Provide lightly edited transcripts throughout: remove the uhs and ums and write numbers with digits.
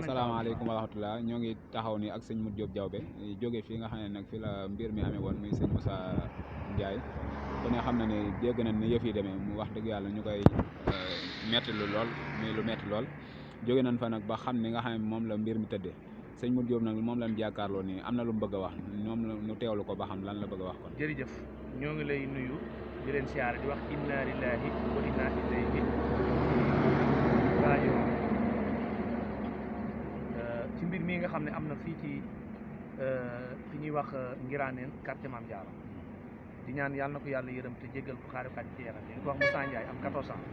asalaamaaleykum wa rahmatulah ñoo ngi taxaw ni ak sëñ Modou Diop Diawbe jóge fii nga xam ne nag fi la mbir mi amee woon muy sëñ Moussa Ndiaye ku ne xam na ne dégg nañ ne yëf yi demee mu wax dëgg yàlla ñu koy metti lu lool muy lu metti lool jóge nañ fa nag ba xam ni nga xam ne moom la mbir mi tëddee sëñ Modou Diop nag moom lañ jàkkaarloo nii am na lu mu bëgg a wax ñoom la ñu teewlu ko ba xam lan la bëgg a wax kon. jërëjëf ñoo ngi lay nuyu di leen siyaare di wax inna lillahi wa inna ilayhi raaji'uun ci mbir mii nga xam ne am na fii ci fi ñuy wax Ngiraneen quartier Mame Diarra di ñaan yàlla na ko yàlla yërëm te jéggal ko xaare kat ci yeexal di ko wax Moussa Ndiaye am 14 ans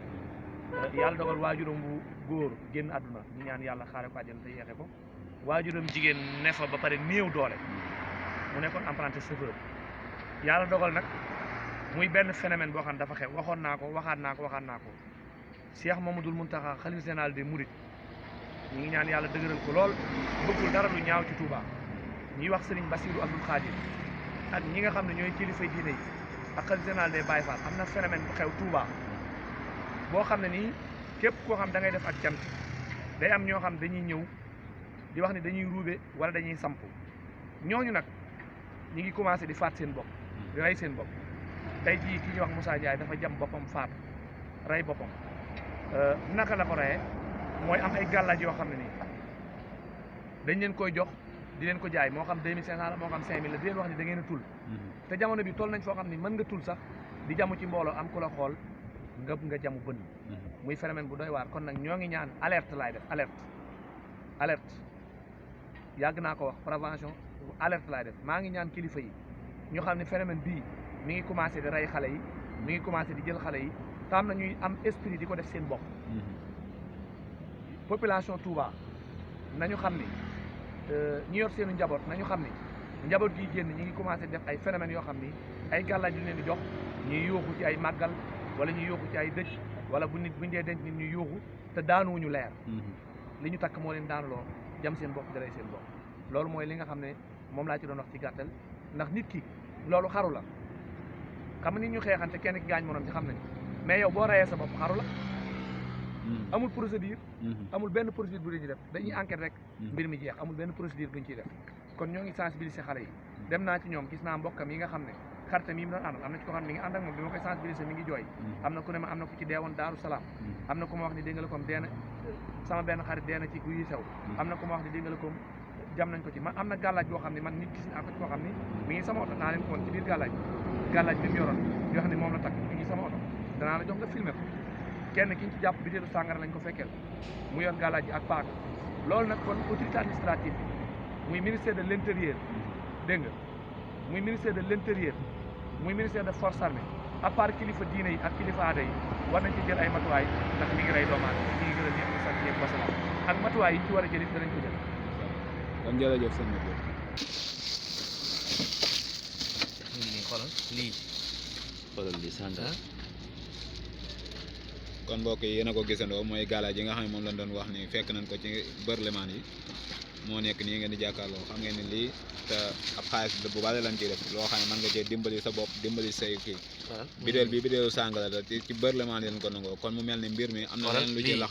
yàlla dogal waajuram bu góor génn àdduna di ñaan yàlla xaare ko àjjana te yeexe ko waajuram jigéen ne fa ba pare néew doole mu nekkoon apprenti chauffeur yàlla dogal nag muy benn phénomène boo xam ne dafa xew waxoon naa ko waxaat naa ko Cheikh Mamadou Mountakha xalifa général des Mourides ñi ngi ñaan yàlla dëgëral ko lool bëggul dara lu ñaaw ci Touba ñuy wax Serigne Bassirou Abdoul Khadir ak ñi nga xam ne ñooy kilifay diine yi ak xalifa général des Baye Fall am na phénomène bu xew Touba boo xam ne nii képp koo xam da ngay def ak cant day am ñoo xam dañuy ñëw di wax ni dañuy ruube wala dañuy samp ñooñu nag ñi ngi commencé di faat seen bopp di rey seen bopp tey jii ki ñuy wax Moussa Ndiaye dafa jam boppam faatu rey boppam naka la ko reyee mooy am ay gàllaaj yoo xam ne nii dañ leen koy jox di leen ko jaay moo xam 2500 la moo xam 5000 la di leen wax ni da ngeen a tul te jamono bi toll nañ foo xam ni mën nga tul sax di jamu ci mbooloo am ku la xool nga jamu bënn muy phénomène bu doy waar kon nag ñoo ngi ñaan alerte laay def alerte yàgg naa ko wax prévention alerte laay def maa ngi ñaan kilifa yi ñu xam ne phénomène bii mi ngi commencé di rey xale yi mi ngi commencé di jël xale yi te am na ñuy am esprit di ko def seen bopp population Touba nañu xam ni ñi yor seenu njaboot nañu xam ni njaboot gi génn ñi ngi commencé def ay phénomènes yoo xam ni ay gàllaaj yu leen di jox ñuy yuuxu ci ay màggal wala ñuy yuuxu ci ay dëj wala buñ dee denc nit ñuy yuuxu te daanuwuñu leer li ñu takk moo leen daanuloo jam seen bopp di rey seen bopp loolu mooy li nga xam ne moom laa ci doon wax ci gàttal ndax nit ki loolu xaru la xam nga nit ñu xeexante kenn ki gaañ morom ci xam nañ mais yow boo reyee sa bopp xaru la amul procédure amul benn procédure bu ñu def dañuy enquête rek mbir mi jeex amul benn procédure buñ ciy def kon ñoo ngi sensibiliser xale yi dem naa ci ñoom gis naa mbokkam yi nga xam ne xaritam yi mu doon àndal am na ci ko xam ne mi ngi ànd ak moom bi ma koy sensibiliser mi ngi jooy am na ku ne ma am na ku ci deewoon Daaru Salaam am na ku ma wax ni dégg nga la kom deena sama benn xarit deena ci guyi sew am na ku ma wax ni dégg nga la kom jam nañ ko ci man am na gàllaaj boo xam ne man nit gis naa ko ci koo xam ne mi ngi sama oto naa leen ko woon ci biir gàllaaj bi mu yoroon yoo xam ne moom la takk mi ngi sama oto danaa la jox nga filmer ko kenn ki ñu ci jàpp bitéelu sàngara lañ ko fekkeel mu yor gàllaaj ji ak paak loolu nag kon autorité administrative bi muy ministère de l' intérieur dégg nga muy ministère de l' intérieur muy ministère de force armée à part kilifa diine yi ak kilifa aada yi war nañ ci jël ay matuwaay ndax mi ngi rey doomu aadama ñi ngi gërëm ñëpp di sant ñëpp wasalaam ak matuwaay yi ñu ci war a jël it danañ ko jël kon jërëjëf sëñ Modou ñu ngi nii xoolal lii sàngara kon mbokk yi yéen a ko gisandoo mooy gàllaaj yi nga xam ne moom lañ doon wax ni fekk nañ ko ci bërlemaan yi moo nekk nii ngeen di jàkkaarloo xam ngeen ni lii te ab xaalis bu bari lañ ciy def loo xam ne mën nga cee dimbali sa bopp dimbali say kii bidéel bi bidéelu sàngara la ci bërlemaan yi lañ ko nangoo kon mu mel ni mbir mi am na leen lu ci laxa